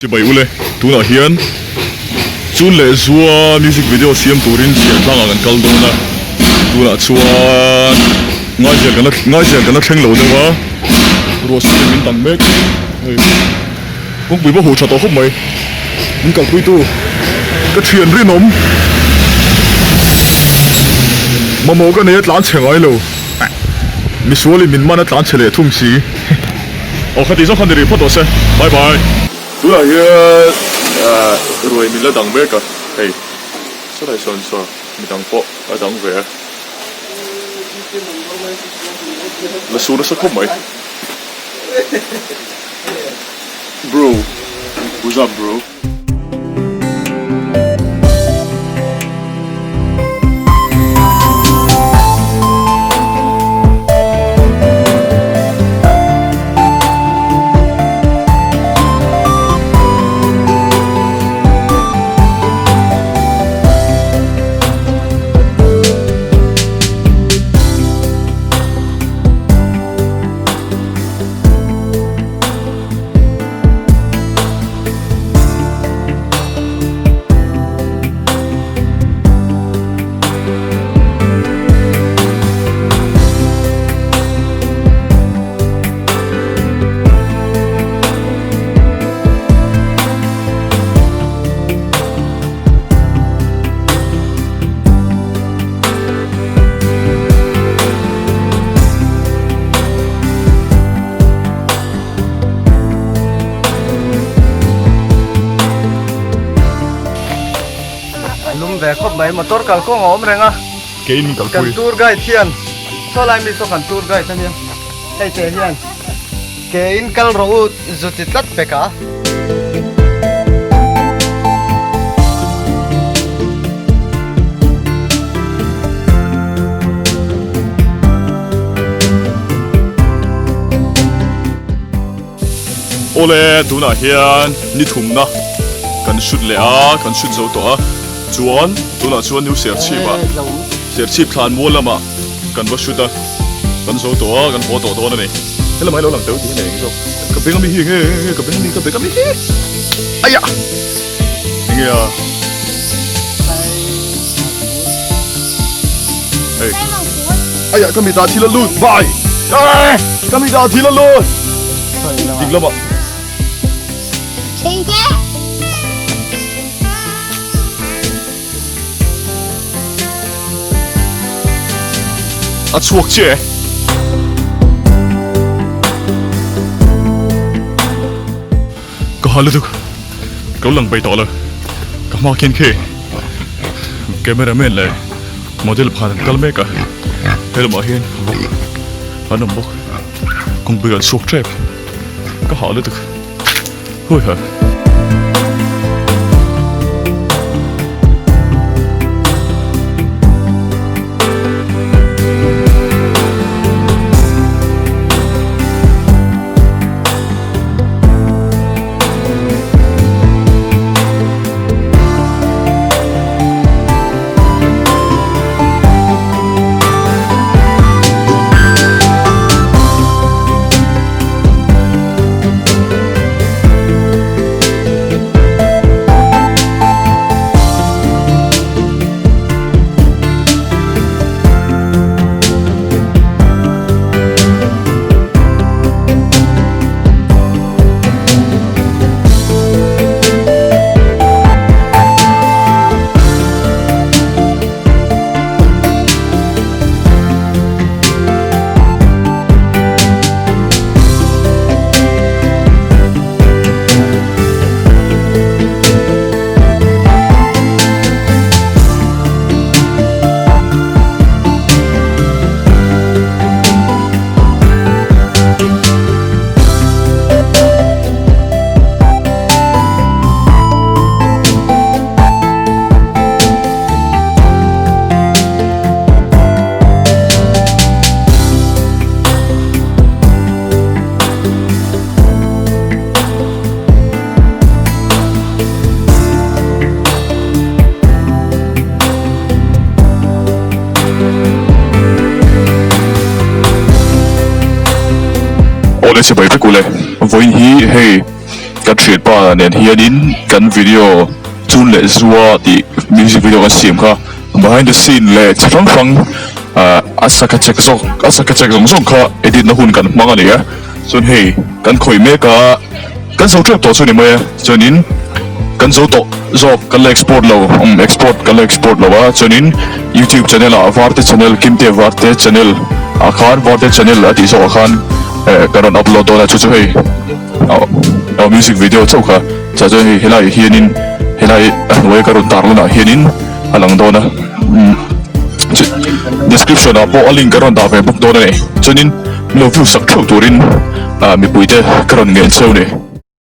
Chibai ule, tunah hian Chun leh Zua music video siam turin Chhiartlangah kan kal dawn a, tunah chuan Ngaizel kan la Ngaizel kan la thleng lo deuh a, ruah sual in min dang mek hei kawngpui pawh huh tha tawh khawp mai, min kalpuitu ka thian rinawm mamawh ka nei a tlan chhe ngai lo, misualin min man a tlan chhe leh thung si. Aw khati zawk kha ni rih phawt tawh se. Bye bye. Tunah hian ruai min la dang mek a, hei sawlai sawn saw midang pawh a dang ve a, la su nasa khawp mai. Bro, who's up bro? Lum ve khawp mai motor kal kawng a awm reng a Kein min kalpui kan tour guide hian saw lai mi saw kan tour guide ania hei te hian kein kal rawh u zu ti tlat pek a. Awle tunah hian ni thumna kan shoot leh a kan shoot zo tawh a chuan tunah chuan new serchhip ah serchhip thlan mual lamah kan va shoot a kan zo tawh a kan haw tawh dawn a ni helamah hi lo lang teuh tih hi nei eng zawk ka beng ami hi enge enge ka beng ami ka beng ami hi aiah enge a hei aiah ka mitah thil a lut vai ka mitah thil a lut ding lamah a chhuak chiah e. Ka ha lutuk ka lo lang peih tawh lo ka hma khian khi camera man leh model pakhat an kal mek a he lamah hian bawk an awm bawk kawngpui an chhuak tep ka ha lutuk hui ha. Awle chibai vek ule vawiin hi hei. Ka thianpa nen hianin kan video Chun leh Zua tih music video kan siam kha behind the scene leh chi hrang hrang ah a saka chek zawk a saka chek zawng zawng kha edit na hun kan hmang a ni a chuan hei kan khawih mek a kan zo tep tawh chu a ni mai a chuanin kan zo tawh zawk kan la export lo umm export kan la export lo a chuanin youtube channel ah Varte channel Kimte Varte channel ah khan Varte channel a tih zawk ah khan eh kan rawn upload dawn a chu chu hei. Aw music video chauh kha chah chuan hei helaiah hianin helai a hnuaia ka rawn tar lanah hianin a lang dawn a description ah pawh a link ka rawn dah ve bawk dawn a ni chuanin lo view sak theuh turin ah mipui te ka rawn ngen cheu a ni.